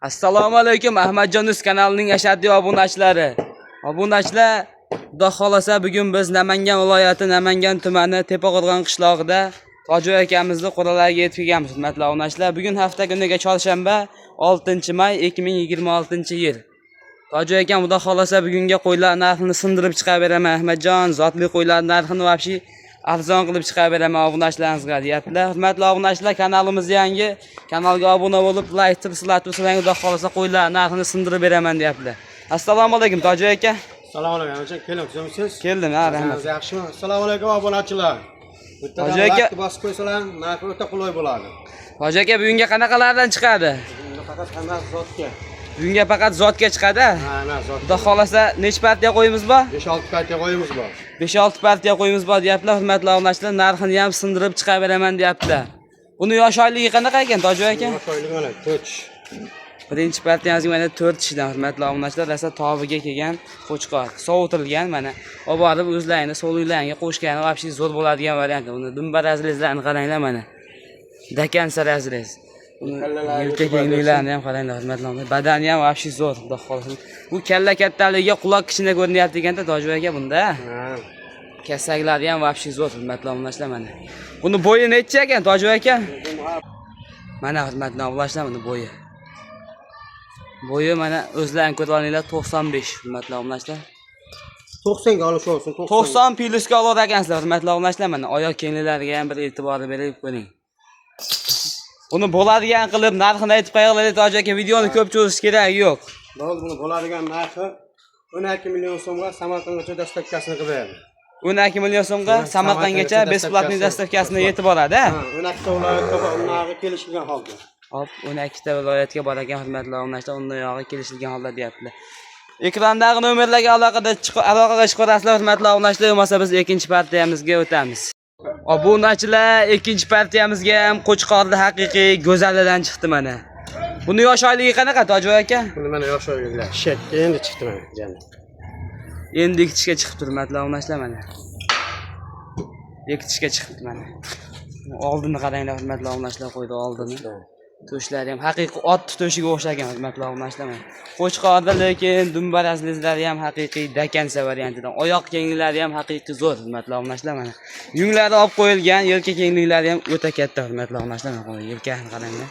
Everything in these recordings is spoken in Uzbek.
Assalomu alaykum Ahmadjon Uz kanalining ashaddiy obunachilari. Obunachilar, Xudo xolasa bugun biz Namangan viloyati Namangan tumani Tepaqo'rg'on qishlog'ida Tojiboy akamizni qo'ralariga yetib kelganmiz, hurmatli obunachilar. Bugun hafta kuniga chorshanba, 6-may 2026-yil. Tojiboy akam, Xudo xolasa bugunga qo'ylar narxini sindirib chiqarib beraman, Ahmadjon, zotli qo'ylar narxini вообще arzon qilib chiqarib beraman obunachilarimizga, deyaptilar. Hurmatli obunachilar, kanalimiz yangi. Kanalga obuna bo'lib, layk tursalar, Xudo xolasa qo'ylar narxini sindirib beraman, deyaptilar. Assalomu alaykum, Tojiboy aka. Assalomu alaykum, aka. Keling, tuzukmisiz? Keldim, ha, rahmat. Yaxshimi? Assalomu alaykum, obunachilar. Bittadan Hoji aka. Like bosib qo'ysalar, narxi o'ta qulay bo'ladi. Hoji aka, bugunga qanaqalardan chiqadi? Bunda faqat hammasi zotga. Bugunga faqat zotga chiqadi. Ha, na zot. Xudo xolasa necha partiya qo'yimiz bor? 5-6 partiya qo'yimiz bor. 5-6 partiya qo'yimiz bor, deyaptilar, hurmatli obunachilar. Narxini ham sindirib chiqarib beraman, deyaptilar. Buni yosh oyligi qanaqa ekan, Tojiboy aka? Yosh oyligi mana 4 tish. Birinchi partiyamizga mana 4 tishidan, hurmatli obunachilar, rosa tobiga kelgan qo'chqor, sovutilgan mana. Olib borib o'zlaringni so'liqlaringga qo'shgani вообще zo'r bo'ladigan variant. Uni dumba разрез larini qaranglar mana. До конца разрез. Uni Kallalari yelka kengliklarini ham qaranglar, hurmatli obunachilar. Badani ham вообще zo'r, Xudo xohlasa. Bu kalla kattaligiga quloq kichkina ko'rinyapti ekanda, Tojiboy aka, bunda. Ha. Kasaklari ham вообще zo'r, hurmatli obunachilar, mana. Buni bo'yi necha ekan, Tojiboy aka? Mana, hurmatli obunachilar, buni bo'yi. Bo'yi mana o'zlaring ko'rib olinglar, 95, hurmatli obunachilar. 90 ga olish olsin, 90. 90 plyusga olar ekansizlar, hurmatli obunachilar, mana oyoq kengliklariga ham bir e'tibor berib ko'ring. Buni bo'ladigan qilib narxini aytib qo'yaylik, Toji aka, videoni ko'p cho'zish keragi yo'q. Bo'ldi, buni bo'ladigan narxi 12 million so'mga Samarqandgacha доставка sini qilib beradi. 12 million so'mga Samarqandgacha бесплатный доставка sini yetib boradi. Ha, 12 ta viloyatga bor, narxi kelishilgan holda. Hop, 12 ta viloyatga bor ekan, hurmatli obunachilar, undan yog'i kelishilgan holda, deyaptilar. Ekrandagi nomerlarga aloqaga chiqarasizlar, hurmatli obunachilar, bo'lmasa biz ikkinchi partiyamizga o'tamiz. Obunachilar, ikkinchi partiyamizga ham qo'chqorni haqiqiy go'zalidan chiqdi mana. Buni yosh oyligi qanaqa, Tojiboy aka? Buni mana yosh oyliklar. Shekka endi chiqdi mana jani. Endi ekitishga chiqibdi, hurmatli obunachilar, mana. Ekitishga chiqibdi mana. Oldini qaranglar, hurmatli obunachilar, qo'ydi oldini. To'shlari ham haqiqiy ot to'shiga o'xshagan, hurmatli obunachilar, mana. Qo'chqorda lekin dumba разрез lari ham haqiqiy до конца variantidan. Oyoq kengliklari ham haqiqiy zo'r, hurmatli obunachilar, mana. Yunglari olib qo'yilgan, yelka kengliklari ham o'ta katta, hurmatli obunachilar, mana yelkani qaranglar.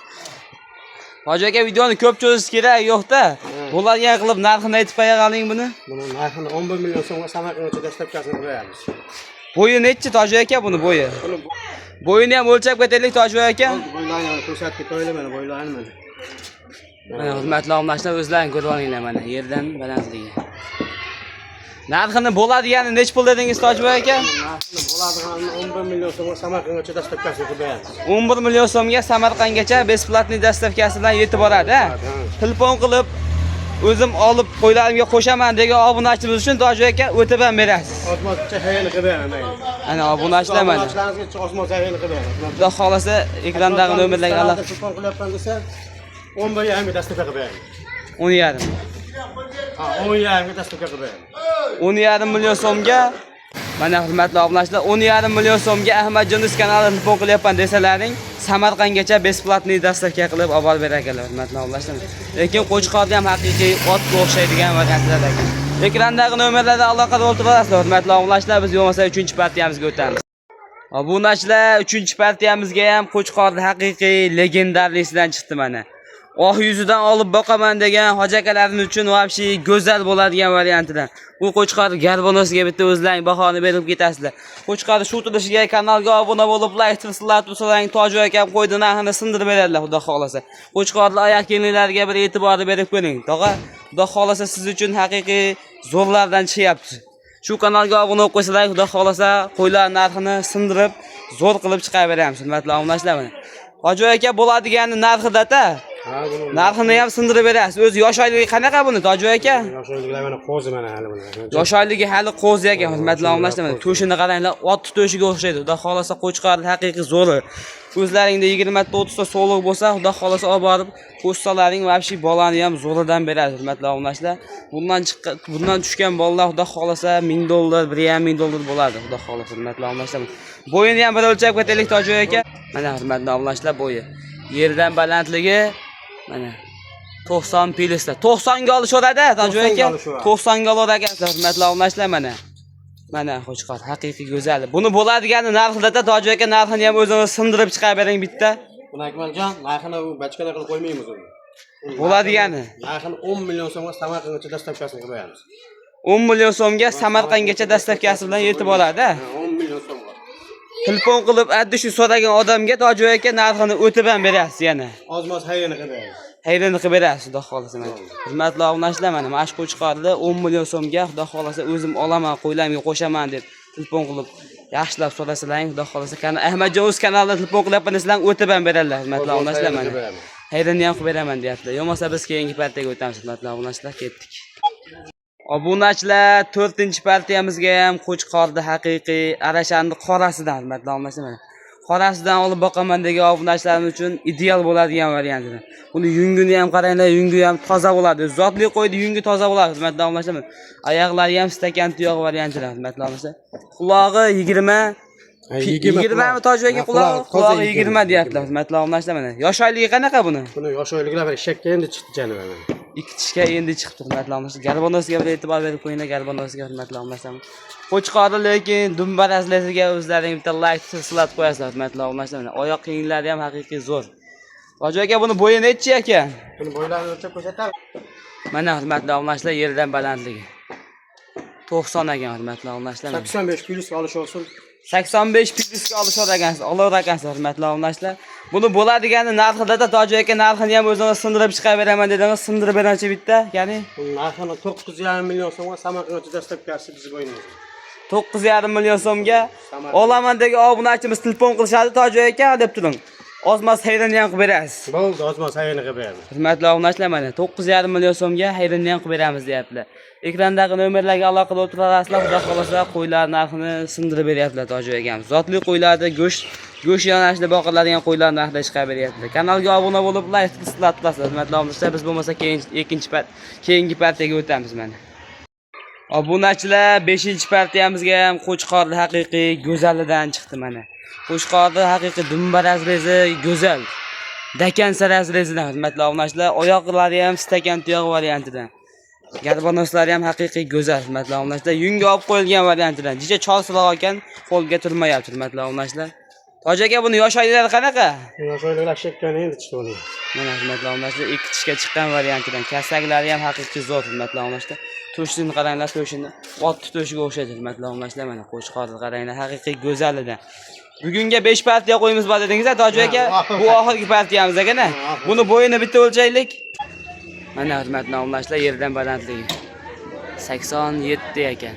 Hoji aka, videoni ko'p cho'zish kerak yo'q-da. Bo'ladigan qilib narxini aytib qo'ya qoling buni. Buni narxini 11 million so'mga Samarqandgacha доставка sini qilib beramiz. Bo'yi nechi, Tojiboy aka, buni bo'yi? Buni Bo'yini ham o'lchab ketaylik, Tojiboy aka. bo'ylarini ko'rsatib ketaylik, mana bo'ylarini mana. Mana, hurmatli obunachilar, o'zlaring ko'rib olinglar mana yerdan balandligi. Narxini bo'ladigani nechi pul dedingiz, Tojiboy aka? Narxini bo'ladiganini 11 million so'mga Samarqandgacha доставка sini qilib beramiz. 11 million so'mga Samarqandgacha бесплатный доставка si bilan yetib boradi, ha? Telefon qilib o'zim olib qo'ylarimga qo'shaman degan obunachimiz uchun, Tojiboy aka, o'tib ham berasiz. Ozmochcha xayol qilib beraman mayli. Ana obunachilar, mana. Obunachilarimizga ozmochcha xayol qilib beraman. Xudo xolasa ekrandagi nomerlarga aloqa Telefon qilyapman desa 11 yarimga доставка qilib beraman. 10,5. Ha, 10 yarimga доставка qilib beraman. 10,5 million so'mga, mana, hurmatli obunachilar, 10,5 million so'mga Ahmadjon Uz kanalida telefon qilyapman desalaring, Samarqandgacha бесплатный доставка qilib olib borib berar ekanlar, hurmatli obunachilar. Lekin qo'chqorda ham haqiqiy otga o'xshaydigan variantlar ekan. Ekrandagi nomerlarda aloqada bo'lib olasizlar, hurmatli obunachilar, biz bo'lmasa 3 partiyamizga o'tamiz. Obunachilar, 3 partiyamizga ham qo'chqorni haqiqiy legendarlisidan chiqdi mana. Oh yuzidan olib boqaman degan hoji akalarimiz uchun вообще go'zal bo'ladigan variantidan. Bu qo'chqor garbonosiga bitta o'zlaring bahoni berib ketasizlar. Qo'chqor shu turishiga kanalga obuna bo'lib, layk tursalar, Toji akam qo'ydi narxini sindirib beradilar, Xudo xolasa. Qo'chqorni oyoq kengliklariga bir e'tibor berib ko'ring. Tog'a, Xudo xolasa siz uchun haqiqiy zo'rlardan chiqyapti. Shu kanalga obuna bo'lib qo'ysalar, Xudo xolasa qo'ylar narxini sindirib, zo'r qilib chiqarib beramiz, hurmatli obunachilar, mana. Hoji aka, bo'ladigani narxida-ta. Ha, buni Narxini ham sindirib berasiz. O'zi yosh oyligi qanaqa buni, Tojiboy aka? Yosh oyliklar mana qo'zi mana hali buni. Yosh oyligi hali qo'zi ekan, hurmatli obunachilar. Mana to'shini qaranglar, ot to'shiga o'xshaydi. Xudo xolasa qo'chqor haqiqiy zo'ri. O'zlaringda 20 ta 30 ta so'liq bo'lsa, Xudo xolasa olib borib qo'shsalaring вообще bolani ham zo'ridan beradi, hurmatli obunachilar. Bundan tushgan bolalar, Xudo xolasa, 1000 dollar, 1,5 ming dollar bo'ladi, Xudo xolasa, hurmatli obunachilar. Bo'yini ham bir o'lchab ketaylik, Tojiboy aka. Mana, hurmatli obunachilar, bo'yi. Yerdan balandligi mana. 90 plyusda. 90 ga olishaveradi, Tojiboy 90 ga aka. olishaveradi. 90 ga olar ekansizlar, hurmatli obunachilar mana. Mana qo'chqor haqiqiy go'zal. Buni bo'ladigani narxida Tojiboy aka narxini ham o'zini sindirib chiqarib bering bitta. Buni Akmaljon narxini u bachkana qilib qo'ymaymiz uni. Uni Bo'ladigani. Narxini 10 million so'mga Samarqandgacha dostavkasini qilib beramiz. 10 million so'mga Samarqandgacha dostavkasi bilan yetib oladi. Ha, 10 million so'mga. Telefon qilib addi shu so'ragan odamga Tojiboy aka narxini o'tib ham berasiz yana. Ozmoz hayrini qilib beramiz. Hayrini qilib berasiz, xudo xohlasa mana. Hurmatli obunachilar, mana mana shu qo'chqorni 10 million so'mga xudo xohlasa o'zim olaman, qo'ylarimga qo'shaman deb telefon qilib yaxshilab so'rasalaring, xudo xohlasa kanal Ahmadjon o'z kanalidan telefon qilyapman desalaring o'tib ham beradilar, hurmatli obunachilar mana. Hayrini ham qilib beraman deyaptilar. Yo'masa biz keyingi partiyaga o'tamiz, hurmatli obunachilar, ketdik. Obunachilar, 4-partiyamizga ham qo'chqorni haqiqiy arashanni qorasidan, hurmatli obunachilar mana. Qorasidan olib boqaman degan obunachilarimiz uchun ideal bo'ladigan variantidan. Buni yungini ham qaranglar, yungi ham toza bo'ladi. Zotli qo'ydi, yungi toza bo'ladi, hurmatli obunachilar. Oyoqlari ham stakan tuyoq variantidan, hurmatli obunachilar. Qulog'i 20 20 mi Tojiboy aka qulog'i? Qulog'i 20 deyaptilar, hurmatli obunachilar mana. Yosh oyligi qanaqa buni? Buni yosh oyliklar bir eshakka endi chiqdi janivar mana. Ikki tishga endi chiqibdi, hurmatli obunachilar. Garbonosiga bir e'tibor berib qo'yinglar, garbonosiga, hurmatli obunachilar. Qo'chqorni lekin dumba razlasiga o'zlaring bitta layk silab qo'yasizlar, hurmatli obunachilar. Mana oyoq kiyimlari ham haqiqiy zo'r. Tojiboy aka buni bo'yi nechi ekan? Buni bo'ylarini o'lchab ko'rsatamiz. Mana hurmatli obunachilar yerdan balandligi. 90 ekan, hurmatli obunachilar. Mana. 85 plyus olish olsin. 85 plyusga olishar ekansizlar, olar ekansizlar, hurmatli obunachilar. Buni bo'ladigani narxida Tojiboy aka narxini ham o'zini sindirib chiqarib beraman dedingiz, sindirib beramchi bitta, ya'ni Buni narxini 9,5 million so'mga Samarqandgacha dostavkasi bizni bo'ynimizga. 9,5 million so'mga olaman degan obunachimiz telefon qilishadi Tojiboy aka deb turing. Ozmas hayrini ham qilib berasiz. Bo'ldi, ozmoz hayrini qilib beramiz. Hurmatli obunachilar mana 9,5 million so'mga hayrini ham qilib beramiz deyaptilar. Ekrandagi nomerlarga aloqada o'tirasizlar, xudo xohlasa qo'ylar narxini sindirib beryaptilar Tojiboy akamiz. Zotli qo'ylarni go'sht yo'nalishida boqiladigan qo'ylar narxida chiqarib beryaptilar. Kanalga obuna bo'lib, layk turasizlar. Hurmatli obunachilar, biz bo'lmasa keyingi partiyaga o'tamiz mana. Obunachilar, 5-partiyamizga ham qo'chqorni haqiqiy go'zalidan chiqdi mana. Qo'chqorni haqiqiy dumba razrezi go'zal. Dakansa razrezidan, hurmatli obunachilar, oyoqlari ham stakan tuyoq variantidan. Garbanoslari ham haqiqiy go'zal, hurmatli obunachilar. Yunga olib qo'yilgan variantidan. Jicha cholsiroq ekan, qo'lga turmayapti, hurmatli obunachilar. Toji aka, buni yosh oyliklari qanaqa? Yosh oyliklar eshakka endi chiqdi buni. Mana hurmatli obunachilar, ikki tishga chiqqan variantidan. Kasaklari ham haqiqiy zo'r, hurmatli obunachilar. To'shini qaranglar, to'shini otni to'shiga o'xshaydi, hurmatli obunachilar. Mana qo'chqorni qaranglar, haqiqiy go'zalidan. Bugunga 5 partiya qo'yimiz bor dedingiz, Toji aka. Bu oxirgi partiyamiz ekan-a? Buni bo'yini bitta o'lchaylik. Mana hurmatli obunachilar, yerdan balandligi 87 ekan.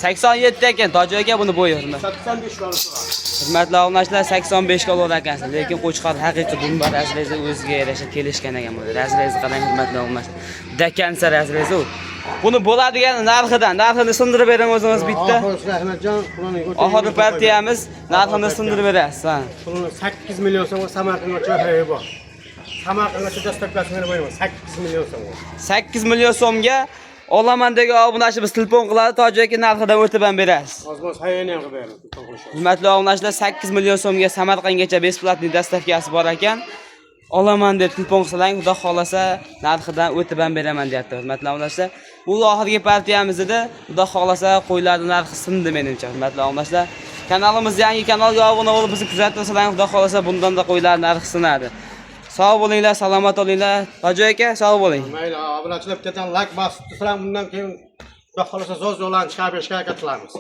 87 ekan Toji aka buni bo'yi, hurmat. 85 ga olish oladi. Hurmatli obunachilar, 85 ga olar ekansiz, lekin qo'chqor haqiqiy dumba razrezi o'ziga yarasha kelishgan ekan bu. Razrezi qarang, hurmatli obunachilar. Dakansa razrezi u. Buni bo'ladigan narxidan, narxini sindirib bering o'zingiz bitta. Oxirgi Ahmadjon, pulini Oxirgi partiyamiz narxini sindirib berasiz, ha. Pulini 8 million so'mga Samarqandgacha hayri bor. Samarqandgacha dostavkasini qo'yaman 8 million so'mga. 8 million so'mga olaman degan obunachimiz telefon qiladi, Toji aka narxidan o'tib ham berasiz. Ozmoz hayrini ham qilib beramiz. Telefon qilishadi. Hurmatli obunachilar, 8 million so'mga Samarqandgacha bесплатный dostavkasi bor ekan. Olaman deb telefon qilsalaring, xudo xohlasa narxidan o'tib ham beraman deyapti, hurmatli obunachilar. Bu oxirgi partiyamiz edi. Xudo xohlasa qo'ylarning narxi sindi menimcha, hurmatli obunachilar. Kanalimiz yangi kanalga obuna bo'lib bizni kuzatmasalaring, xudo xohlasa bundan da qo'ylar narxi sinadi. Sog' bo'linglar, salomat bo'linglar. Toji aka, sog' bo'ling. Mayli, obunachilar bittadan like bosib tursanglar, bundan keyin xudo xohlasa zo'r zo'rlarni chiqarib berishga harakat qilamiz.